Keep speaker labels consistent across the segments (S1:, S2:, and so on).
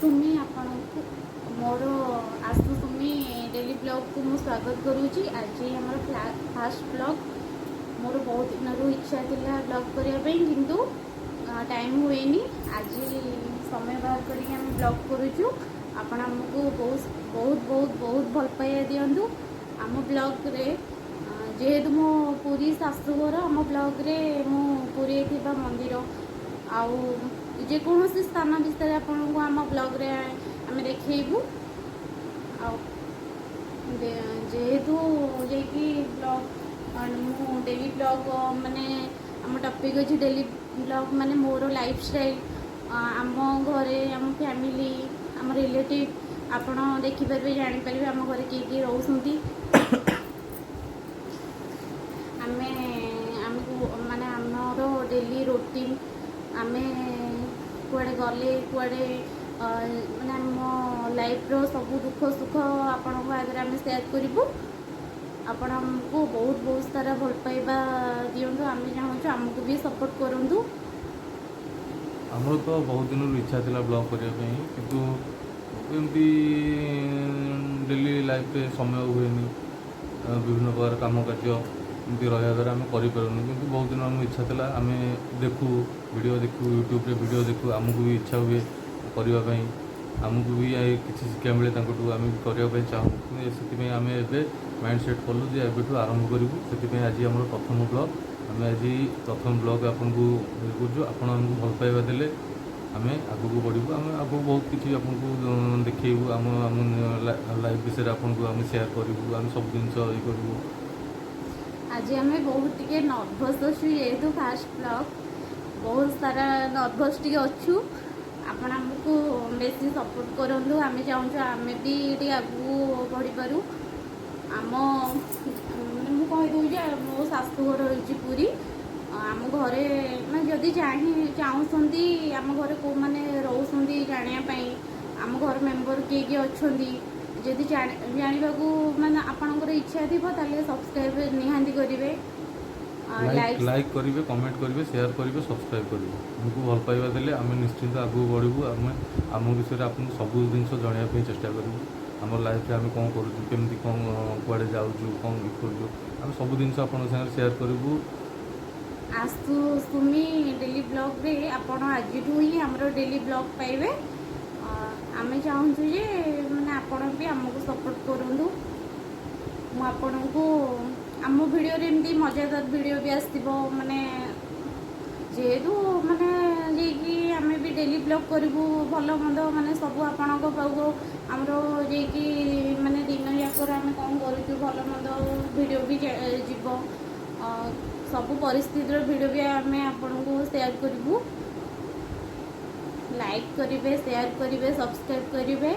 S1: ସୁମି, ଆପଣଙ୍କୁ ମୋର ଆସୁ ସୁମି ଡେଲି ବ୍ଲଗ୍କୁ ମୁଁ ସ୍ୱାଗତ କରୁଛି। ଆଜି ଆମର ଫାଷ୍ଟ ବ୍ଲଗ୍। ମୋର ବହୁତ ଦିନରୁ ଇଚ୍ଛା ଥିଲା ବ୍ଲଗ୍ କରିବା ପାଇଁ, କିନ୍ତୁ ଟାଇମ୍ ହୁଏନି। ଆଜି ସମୟ ବାହାର କରିକି ଆମେ ବ୍ଲଗ୍ କରୁଛୁ। ଆପଣ ଆମକୁ ବହୁତ ବହୁତ ବହୁତ ବହୁତ ଭଲ ପାଇବା ଦିଅନ୍ତୁ। ଆମ ବ୍ଲଗ୍ରେ, ଯେହେତୁ ମୁଁ ପୁରୀ ଶାଶୁଘର, ଆମ ବ୍ଲଗ୍ରେ ମୁଁ ପୁରୀରେ ଥିବା ମନ୍ଦିର ଆଉ ଯେକୌଣସି ସ୍ଥାନ ବିଷୟରେ ଆପଣଙ୍କୁ ଆମ ବ୍ଲଗ୍ରେ ଆମେ ଦେଖେଇବୁ। ଆଉ ଯେହେତୁ ଯାଇକି ବ୍ଲଗ୍, ମୁଁ ଡେଲି ବ୍ଲଗ୍, ମାନେ ଆମ ଟପିକ୍ ଅଛି ଡେଲି ବ୍ଲଗ୍, ମାନେ ମୋର ଲାଇଫଷ୍ଟାଇଲ୍, ଆମ ଘରେ, ଆମ ଫ୍ୟାମିଲି, ଆମ ରିଲେଟିଭ୍ ଆପଣ ଦେଖିପାରିବେ, ଜାଣିପାରିବେ ଆମ ଘରେ କିଏ କିଏ ରହୁଛନ୍ତି। ଆମେ ଆମକୁ ମାନେ ଆମର ଡେଲି ରୁଟିନ୍, ଆମେ କୁଆଡ଼େ ଗଲେ, କୁଆଡ଼େ ମାନେ ଆମ ଲାଇଫ୍ର ସବୁ ଦୁଃଖ ସୁଖ ଆପଣଙ୍କ ଆଗରେ ଆମେ ସେୟାର କରିବୁ। ଆପଣ ଆମକୁ ବହୁତ ବହୁତ ସାରା ଭଲ ପାଇବା ଦିଅନ୍ତୁ। ଆମେ ଚାହୁଁଛୁ ଆମକୁ ବି ସପୋର୍ଟ କରନ୍ତୁ।
S2: ଆମର ତ ବହୁତ ଦିନରୁ ଇଚ୍ଛା ଥିଲା ବ୍ଲଗ୍ କରିବା ପାଇଁ, କିନ୍ତୁ ଏମିତି ଡେଲି ଲାଇଫରେ ସମୟ ହୁଏନି। ବିଭିନ୍ନ ପ୍ରକାର କାମ କାର୍ଯ୍ୟ ଏମିତି ରହିବା ଦ୍ୱାରା ଆମେ କରିପାରୁନୁ। କିନ୍ତୁ ବହୁତ ଦିନ ଆମ ଇଚ୍ଛା ଥିଲା। ଆମେ ଦେଖୁ, ଭିଡ଼ିଓ ଦେଖୁ, ୟୁଟ୍ୟୁବରେ ଭିଡ଼ିଓ ଦେଖୁ, ଆମକୁ ବି ଇଚ୍ଛା ହୁଏ କରିବା ପାଇଁ। ଆମକୁ ବି କିଛି ଶିକ୍ଷା ମିଳେ ତାଙ୍କଠୁ, ଆମେ ବି କରିବା ପାଇଁ ଚାହୁଁ। କିନ୍ତୁ ସେଥିପାଇଁ ଆମେ ଏବେ ମାଇଣ୍ଡ ସେଟ୍ କଲୁ ଯେ ଏବେଠୁ ଆରମ୍ଭ କରିବୁ। ସେଥିପାଇଁ ଆଜି ଆମର ପ୍ରଥମ ବ୍ଲଗ୍। ଆମେ ଆଜି ପ୍ରଥମ ବ୍ଲଗ୍ ଆପଣଙ୍କୁ ଇଏ କରୁଛୁ। ଆପଣ ଆମକୁ ଭଲ ପାଇବା ଦେଲେ ଆମେ ଆଗକୁ ବଢ଼ିବୁ। ଆମେ ଆଗକୁ ବହୁତ କିଛି ଆପଣଙ୍କୁ ଦେଖେଇବୁ। ଆମ ଲାଇଫ୍ ବିଷୟରେ ଆପଣଙ୍କୁ ଆମେ ସେୟାର କରିବୁ। ଆମେ ସବୁ ଜିନିଷ ଇଏ କରିବୁ।
S1: ଆଜି ଆମେ ବହୁତ ଟିକେ ନର୍ଭସ୍ ଅଛୁ, ଯେହେତୁ ଫାଷ୍ଟ ବ୍ଲଗ୍, ବହୁତ ସାରା ନର୍ଭସ୍ ଟିକେ ଅଛୁ। ଆପଣ ଆମକୁ ବେଶୀ ସପୋର୍ଟ କରନ୍ତୁ। ଆମେ ଚାହୁଁଛୁ ଆମେ ବି ଟିକେ ଆଗକୁ ବଢ଼ିପାରୁ। ଆମ ମାନେ ମୁଁ କହିଦେଉଛି, ମୋ ଶାଶୁଘର ହେଉଛି ପୁରୀ। ଆମ ଘରେ ମାନେ ଯଦି ଚାହୁଁଛନ୍ତି ଆମ ଘରେ କେଉଁମାନେ ରହୁଛନ୍ତି ଜାଣିବା ପାଇଁ, ଆମ ଘର ମେମ୍ବର କିଏ କିଏ ଅଛନ୍ତି ଯଦି ଜାଣିବାକୁ ମାନେ ଆପଣଙ୍କର ଇଚ୍ଛା ଥିବ, ତାହେଲେ ସବସ୍କ୍ରାଇବ୍ ନିହାତି କରିବେ।
S2: ଲାଇକ୍
S1: ଲାଇକ୍
S2: ଲାଇକ୍ କରିବେ, କମେଣ୍ଟ କରିବେ, ସେୟାର କରିବେ, ସବସ୍କ୍ରାଇବ୍ କରିବେ। ଆମକୁ ଭଲ ପାଇବା ଦେଲେ ଆମେ ନିଶ୍ଚିନ୍ତ ଆଗକୁ ବଢ଼ିବୁ। ଆମେ ଆମ ବିଷୟରେ ଆପଣଙ୍କୁ ସବୁ ଜିନିଷ ଜଣାଇବା ପାଇଁ ଚେଷ୍ଟା କରିବୁ। ଆମ ଲାଇଫରେ ଆମେ କ'ଣ କରୁଛୁ, କେମିତି କ'ଣ, କୁଆଡ଼େ ଯାଉଛୁ, କ'ଣ ଇଏ କରୁଛୁ, ଆମେ ସବୁ ଜିନିଷ ଆପଣଙ୍କ ସାଙ୍ଗରେ ସେୟାର କରିବୁ।
S1: ଆସୁ ସୁମି ଡେଲି ବ୍ଲଗ୍ରେ ଆପଣ ଆଜିଠୁ ହିଁ ଆମର ଡେଲି ବ୍ଲଗ୍ ପାଇବେ। ଆମେ ଚାହୁଁଛୁ ଯେ ମାନେ ଆପଣ ବି ଆମକୁ ସପୋର୍ଟ କରନ୍ତୁ। ମୁଁ ଆପଣଙ୍କୁ ଆମ ଭିଡ଼ିଓରେ ଏମିତି ମଜାଦାର ଭିଡ଼ିଓ ବି ଆସିଥିବ। ମାନେ ଯେହେତୁ ମାନେ ଯାଇକି ଆମେ ବି ଡେଲି ବ୍ଲଗ୍ କରିବୁ, ଭଲ ମନ୍ଦ ମାନେ ସବୁ ଆପଣଙ୍କ ପାଖକୁ ଆମର ଯାଇକି ମାନେ ଦିନ ଯାକର ଆମେ କ'ଣ କରୁଛୁ, ଭଲ ମନ୍ଦ ଭିଡ଼ିଓ ବି ଯିବ। ସବୁ ପରିସ୍ଥିତିର ଭିଡ଼ିଓ ବି ଆମେ ଆପଣଙ୍କୁ ସେୟାର କରିବୁ। ଲାଇକ୍ କରିବେ, ସେୟାର କରିବେ, ସବସ୍କ୍ରାଇବ୍ କରିବେ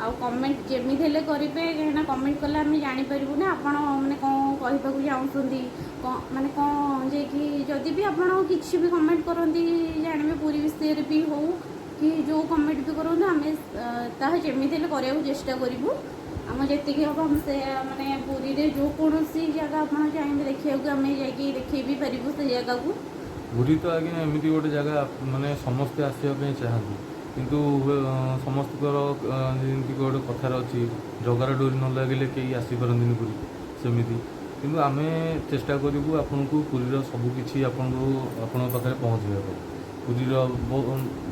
S1: ଆଉ କମେଣ୍ଟ ଯେମିତି ହେଲେ କରିବେ, କାହିଁକିନା କମେଣ୍ଟ କଲେ ଆମେ ଜାଣିପାରିବୁ ନା ଆପଣ ମାନେ କ'ଣ କହିବାକୁ ଚାହୁଁଛନ୍ତି, କ'ଣ ମାନେ କ'ଣ ଯାଇକି ଯଦି ବି ଆପଣ କିଛି ବି କମେଣ୍ଟ କରନ୍ତି, ଜାଣିବେ, ପୁରୀ ବିଷୟରେ ବି ହଉ କି ଯେଉଁ କମେଣ୍ଟ ବି କରନ୍ତୁ, ଆମେ ତାହା ଯେମିତି ହେଲେ କରିବାକୁ ଚେଷ୍ଟା କରିବୁ। ଆମ ଯେତିକି ହେବ ଆମେ ସେ ମାନେ ପୁରୀରେ ଯେଉଁ କୌଣସି ଜାଗା ଆପଣ ଚାହିଁବେ ଦେଖିବାକୁ, ଆମେ ଯାଇକି ଦେଖେଇ ବି ପାରିବୁ ସେ ଜାଗାକୁ।
S2: ପୁରୀ ତ ଆଜ୍ଞା ଏମିତି ଗୋଟେ ଜାଗା, ମାନେ ସମସ୍ତେ ଆସିବା ପାଇଁ ଚାହାନ୍ତି। କିନ୍ତୁ ସମସ୍ତଙ୍କର ଯେମିତି ଗୋଟେ କଥାରେ ଅଛି, ଜଗାର ଡୋରି ନ ଲାଗିଲେ କେହି ଆସିପାରନ୍ତିନି ପୁରୀ, ସେମିତି। କିନ୍ତୁ ଆମେ ଚେଷ୍ଟା କରିବୁ ଆପଣଙ୍କୁ ପୁରୀର ସବୁ କିଛି ଆପଣଙ୍କୁ ଆପଣଙ୍କ ପାଖରେ ପହଞ୍ଚାଇବା ପାଇଁ। ପୁରୀର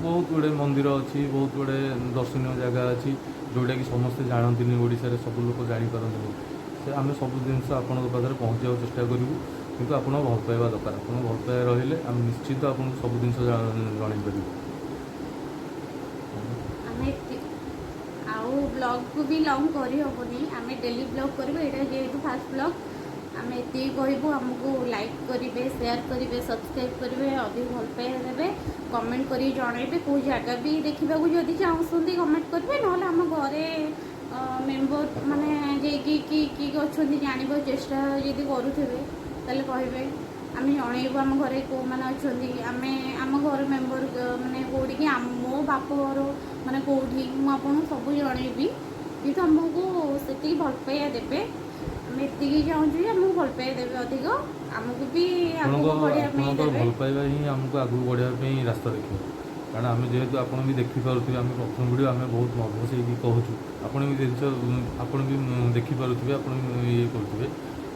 S2: ବହୁତ ଗୁଡ଼ିଏ ମନ୍ଦିର ଅଛି, ବହୁତ ଗୁଡ଼ିଏ ଦର୍ଶନୀୟ ଜାଗା ଅଛି, ଯେଉଁଟାକି ସମସ୍ତେ ଜାଣନ୍ତିନି, ଓଡ଼ିଶାରେ ସବୁ ଲୋକ ଜାଣିପାରନ୍ତିନି। ସେ ଆମେ ସବୁ ଜିନିଷ ଆପଣଙ୍କ ପାଖରେ ପହଞ୍ଚାଇବାକୁ ଚେଷ୍ଟା କରିବୁ। କିନ୍ତୁ ଆପଣ ଭଲ ପାଇବା ଦରକାର। ଆପଣ ଭଲ ପାଇବା ରହିଲେ ଆମେ ନିଶ୍ଚିତ ଆପଣଙ୍କୁ ସବୁ ଜିନିଷ ଜଣାଇ ପାରିବୁ।
S1: ଆମେ ଆଉ ବ୍ଲଗ୍କୁ ବି ଲଙ୍ଗ୍ କରିହେବନି। ଆମେ ଡେଲି ବ୍ଲଗ୍ କରିବୁ। ଏଇଟା ଯେହେତୁ ଫାଷ୍ଟ ବ୍ଲଗ୍, ଆମେ ଏତିକି କହିବୁ, ଆମକୁ ଲାଇକ୍ କରିବେ, ସେୟାର କରିବେ, ସବସ୍କ୍ରାଇବ୍ କରିବେ, ଅଧିକ ଭଲ ପାଇବା ଦେବେ, କମେଣ୍ଟ କରିକି ଜଣାଇବେ। କେଉଁ ଜାଗା ବି ଦେଖିବାକୁ ଯଦି ଚାହୁଁଛନ୍ତି କମେଣ୍ଟ କରିବେ, ନହେଲେ ଆମ ଘରେ ମେମ୍ବର ମାନେ ଯାଇକି କି କିଏ କିଏ ଅଛନ୍ତି ଜାଣିବାକୁ ଚେଷ୍ଟା ଯଦି କରୁଥିବେ, ତାହେଲେ କହିବେ। ଆମେ ଜଣେଇବୁ ଆମ ଘରେ କେଉଁମାନେ ଅଛନ୍ତି, ଆମେ ଆମ ଘର ମେମ୍ବର ମାନେ କେଉଁଠିକି, ମୋ ବାପ ଘର ମାନେ କେଉଁଠି, ମୁଁ ଆପଣଙ୍କୁ ସବୁ ଜଣେଇବି। କିନ୍ତୁ ଆମକୁ ସେତିକି ଭଲ ପାଇବା ଦେବେ। ଆମେ ଏତିକି ଚାହୁଁଛୁ ଯେ ଆମକୁ ଭଲ ପାଇବା ଦେବେ ଅଧିକ, ଆମକୁ ବି
S2: ଆପଣଙ୍କ
S1: ଆଗକୁ ବଢ଼ିବା ପାଇଁ
S2: ଆପଣଙ୍କର
S1: ଦେବେ।
S2: ଭଲ ପାଇବା ହିଁ ଆମକୁ ଆଗକୁ ବଢ଼ିବା ପାଇଁ ରାସ୍ତା ଦେଖିବ। କାରଣ ଆମେ ଯେହେତୁ ଆପଣ ବି ଦେଖିପାରୁଥିବେ, ଆମେ ପ୍ରଥମ ଭିଡ଼ିଓ, ଆମେ ବହୁତ ନର୍ଭସ୍ ହେଇକି କହୁଛୁ। ଆପଣ ବି ଜିନିଷ ଆପଣ ବି ଦେଖିପାରୁଥିବେ, ଆପଣ ବି ଇଏ କରୁଥିବେ।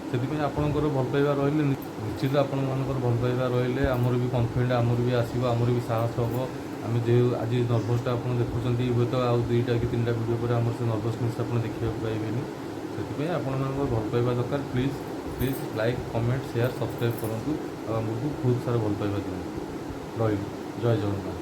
S2: ସେଥିପାଇଁ ଆପଣଙ୍କର ଭଲ ପାଇବା ରହିଲେ, ନିଶ୍ଚିତ ଆପଣମାନଙ୍କର ଭଲ ପାଇବା ରହିଲେ ଆମର ବି କନଫିଡେଣ୍ଟ ଆମର ବି ଆସିବ, ଆମର ବି ସାହସ ହେବ। ଆମେ ଯେଉଁ ଆଜି ନର୍ଭସଟା ଆପଣ ଦେଖୁଛନ୍ତି, ହୁଏତ ଆଉ ଦୁଇଟା କି ତିନିଟା ଭିଡ଼ିଓ ପରେ ଆମର ସେ ନର୍ଭସନେସ୍ ଆପଣ ଦେଖିବାକୁ ପାଇବେନି। ସେଥିପାଇଁ ଆପଣମାନଙ୍କର ଭଲ ପାଇବା ଦରକାର। Please, please like, comment, share, subscribe କରନ୍ତୁ ଆଉ ଆମକୁ ବହୁତ ସାରା ଭଲ ପାଇବା ଦିଅନ୍ତୁ। ରହିଲି, ଜୟ ଜଗନ୍ନାଥ।